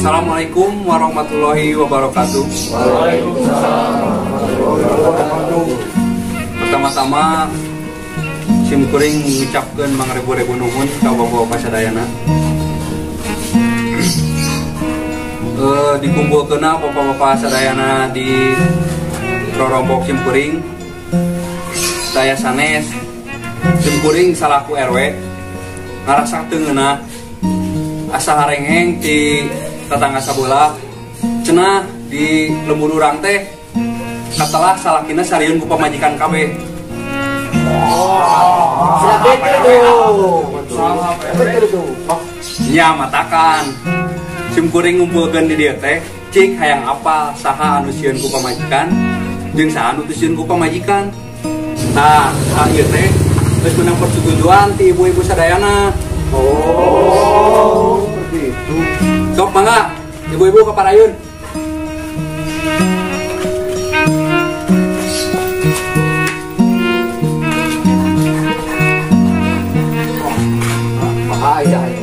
Assalamualaikum warahmatullahi wabarakatuh. Waalaikumsalam warahmatullahi wabarakatuh. Pertama-tama sim kuring ngucapkeun mangrebu-rebu nuhun ka bapak-bapak sadayana. Dikumpulkeunna bapak-bapak sadayana di rorombok sim kuring. Saya sanes sim kuring salaku RW ngarasa teu ngeunah asa harengheng ti tetangga sabelah cenah di lembur urang teh katelah salakina sarieun ku pamajikan kabeh. Nya matakan sim kuring ngumpulkeun di dieu teh cik hayang apal saha anu sieun ku pamajikan jeung saha anu teu sieun ku pamajikan. Nah, ieu teh geus meunang persetujuan ti ibu-ibu sadayana. Oh, seperti itu. Sok mangga, ibu-ibu ka parayun. Bahaya ya.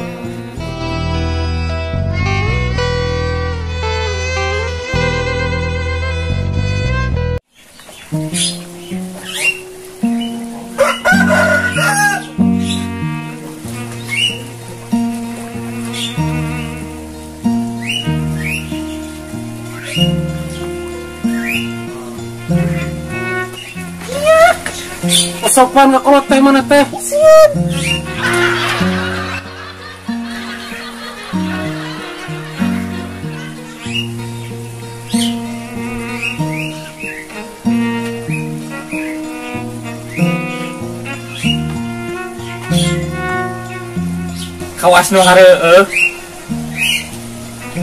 Sopan gak kolot teh mana teh? Siap. Kawas nu hareueuh.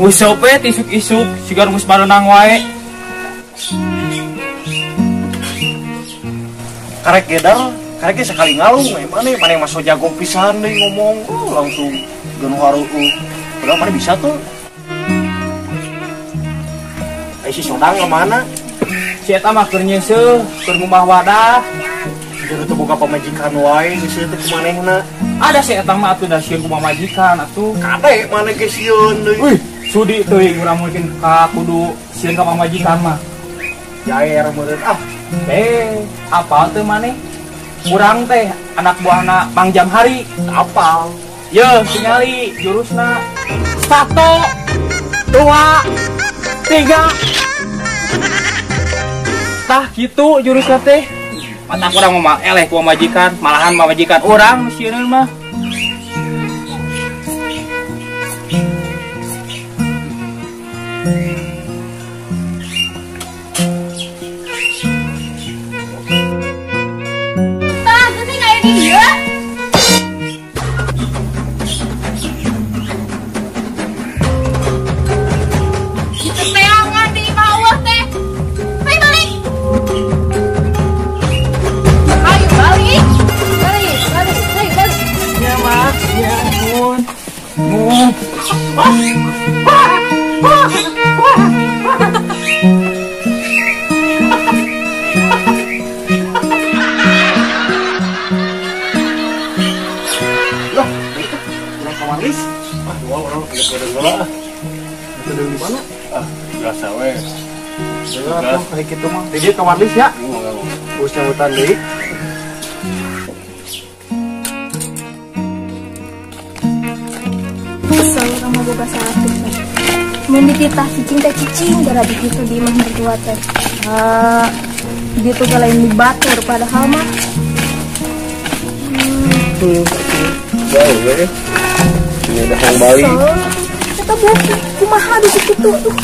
Nguseup we tisuk-isuk siga geus barenang wae. Karek gedar, karek ge sakali ngalung we maneh, maneh mah so jago pisan deui ngomong, oh, langsung geunu hareueuh. Padahal maneh bisa tuh. Ai si Sodang ka mana? Si eta mah keur nyeuseuh, keur ngumbah wadah. Jadi teu boga pamajikan wae geus teh kumanehna. Ada si eta mah atuh da sieun ku pamajikan atuh. Kade maneh ge sieun deui. Wih, sudi teuing urang mungkin ka kudu sieun ka pamajikan mah. Jaer meureun ah. Apal teu maneh? Urang teh anak buahna Mang Jamhari. Apal. Yeuh, tingali jurusna. 1 2 3. Tah kitu jurusna teh. Mata urang mah eleh ku pamajikan, malahan pamajikan urang sieun mah. Tah, geuning aya di dieu. Kitu teangan di bawah teh. Ayo balik. Ayo balik. Balik, balik, ayo balik. Ya mah, ya ampun. Mun. Loh, itu urang ka Marlis. Ah, dua orang kada heula ah. Itu di mana? Ah, biasa we. Heula atuh kayak kitu mah. Di dieu ka Marlis ya. Geus nyahutan deui. Kesel sama boga salah pisan. Mun dititah cicing teh cicing gara dikitu di imah mertua teh. Ditu ge lain dibatur padahal mah. Bau we. Ini udah yang Bali. Eta buku kumaha di situ tuh.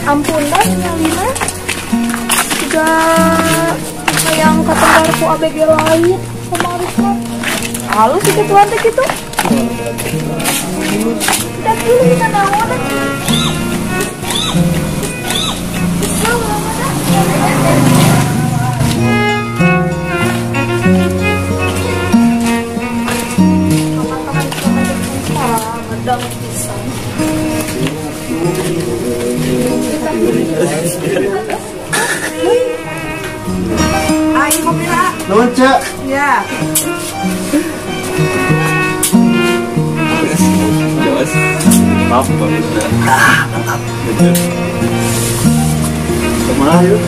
Ampun dah nyalina. Juga hayang katenggar ku ABG lain kemarin mah. Halus itu tuan teh kitu. Kita dulu kita naon. Kesel banget dah. Medang pisan. Ayo kopi lah. Nuhun, Cek. Ya. Jos. Maaf bagus dah. Ah, mantap. Kemana yuk?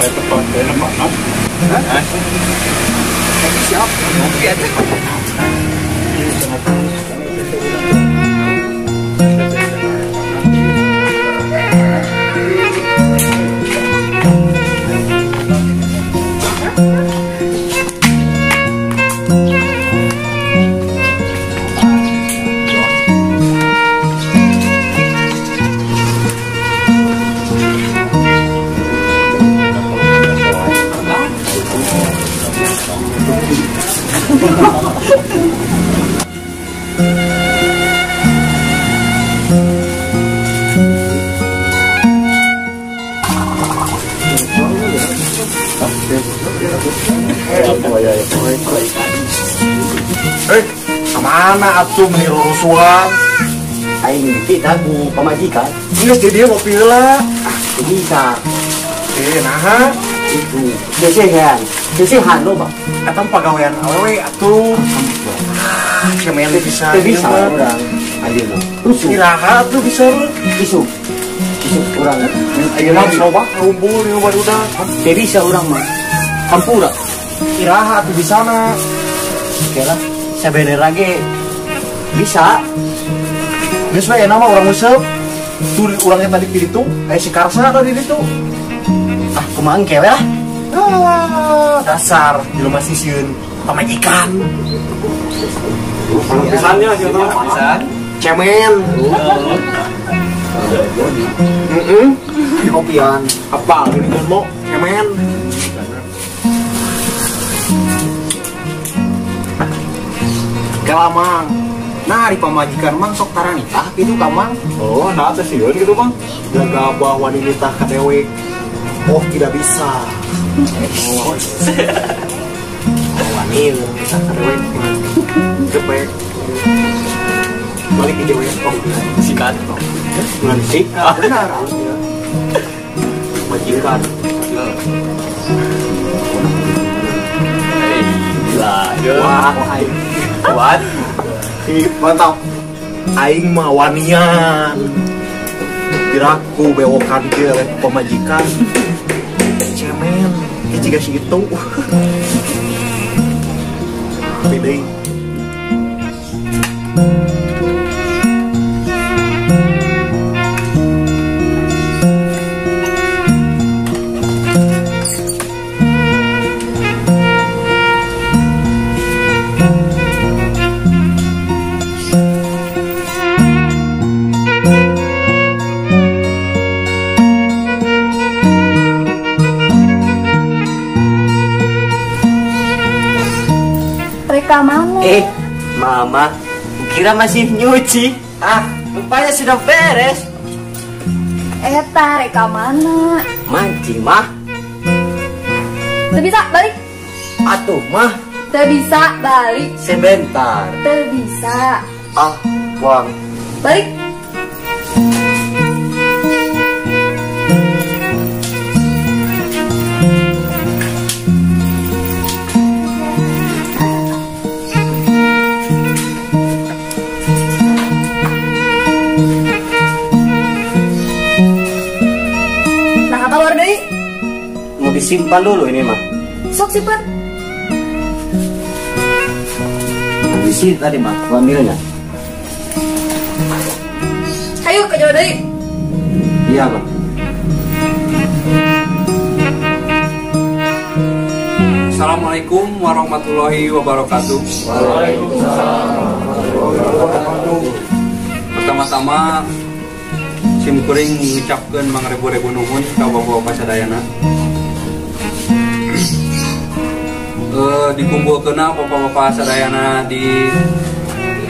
Saya tepat kayaknya maaf. Hah? Siap. Oke aja. Kemana atuh meni rusuhan? Aing kita ku pamajikan. Geus di dieu ngopi heula. Ah, bisa. Naha? Itu desehan. Desehan loba. Eta pagawean awewe atuh. Ah, cemen bisa. Teu bisa urang. Ayeuna. Rusuh. Iraha atuh bisa. Isuk. Isuk urang. Ayeuna loba ngumpul di barudak. Teu bisa urang mah. Hampura. Iraha atuh bisana. Oke lah. Sebenarnya ge bisa. Geus we enak mah urang nguseup. Tuh urang tadi di ditu, aya si Karsa tadi di ditu. Ah, kumaha engke we lah. Ah, dasar jelema sisieun pamajikan. Pisannya sih pisan. Cemen. Heeh. Kopian. Apal geuningan mo, cemen. Kalamang. Nah, di pamajikan mang sok tara nitah kitu ka mang. Oh, nah teh sieun kitu mang. Jaga bahwa nitah ka dewek. Oh, tidak bisa. Oh. Wani nitah ka dewek. Gepek. Balik di dewek. Oh, sikat. Bulan sikat. Benar. Majikan. Gila. Wah, aing. Kuat. Mantap. Aing mah wanian. Piraku bewokan kieu oleh pamajikan. Cemen, ieu jiga si itu. Pede. Mana? Mama, kira masih nyuci. Ah, rupanya sudah beres. Eta, reka mana? Mancing, mah. Teu bisa, balik. Atuh, mah. Teu bisa, balik. Sebentar. Teu bisa. Ah, buang. Balik. Mau disimpan dulu ini mah. Sok simpan. Di sini tadi mah, ambilnya. Ayo ke jauh deui. Iya mah. Assalamualaikum warahmatullahi wabarakatuh. Waalaikumsalam warahmatullahi wabarakatuh. Pertama-tama sim kuring ngucapkeun mangrebu-rebu nuhun ka bapak-bapak sadayana. Dikumpulkeunna bapak-bapak sadayana di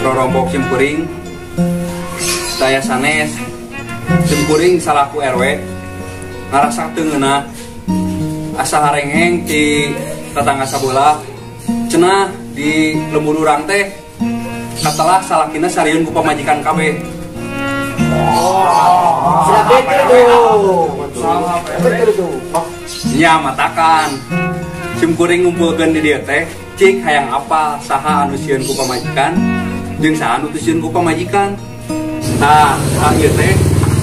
rorompok sim kuring. Saya sanes sim kuring salaku RW ngarasa teu ngeunah asa harengeng ti tetangga sabelah cenah di lembur urang teh katelah salakina sarieun ku pamajikan kabeh. Nya matakan sim kuring ngumpulkeun di dieu teh cik hayang apal saha anu sieun ku pamajikan jeung saha anu teu sieun ku pamajikan. Nah, ieu teh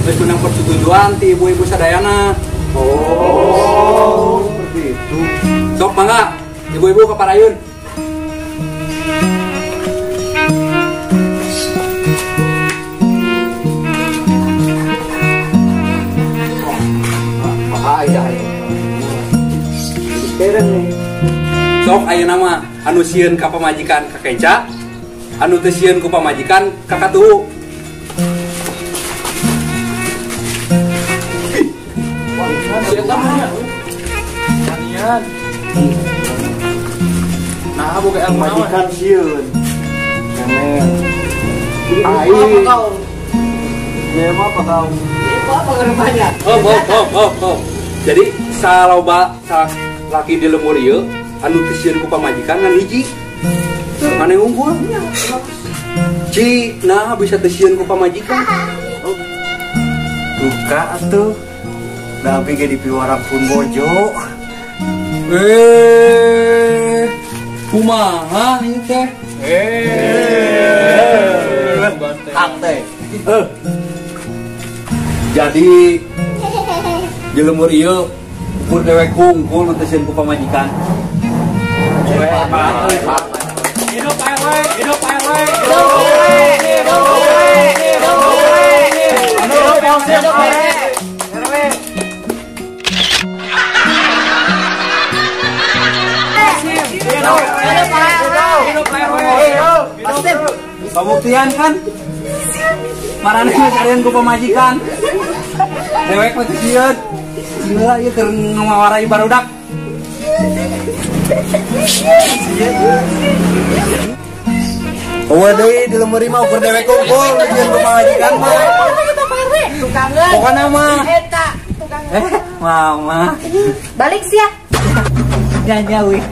geus menang persetujuan ti ibu-ibu sadayana. Oh, seperti itu. Sok mangga, ibu-ibu ka parayun. Bahaya ya. Keren nih. Sok ayeuna mah anu sieun ka pamajikan ka kenca, anu teu sieun ku pamajikan ka katuhu. Nah, boga ilmu pamajikan sieun. Nenek. Aing. Memang apa kau? Apa ngerupanya? Oh. Jadi saloba laki di lembur ieu anu teu sieun ku pamajikan ngan hiji. Maneh unggul. Cik, nah bisa teu sieun ku pamajikan. Duka atuh. Da abi ge dipiwarang pun bojo. Kumaha ieu teh? Hak teh. Jadi di lembur ieu ukur dewek hungkul nu teu sieun ku pamajikan. Hidup RW, hidup RW, hidup RW, hidup RW, hidup RW. Pembuktian kan? Marane kalian ku pamajikan. Dewek mah teu sieun. Gila ieu keur ngawarai barudak. Eueuh deui di lembur mah ukur dewek kumpul sieun ku pamajikan mah. Tukangan. Pokona mah. Eta tukangan. Mama. Balik sia. Jangan jauh.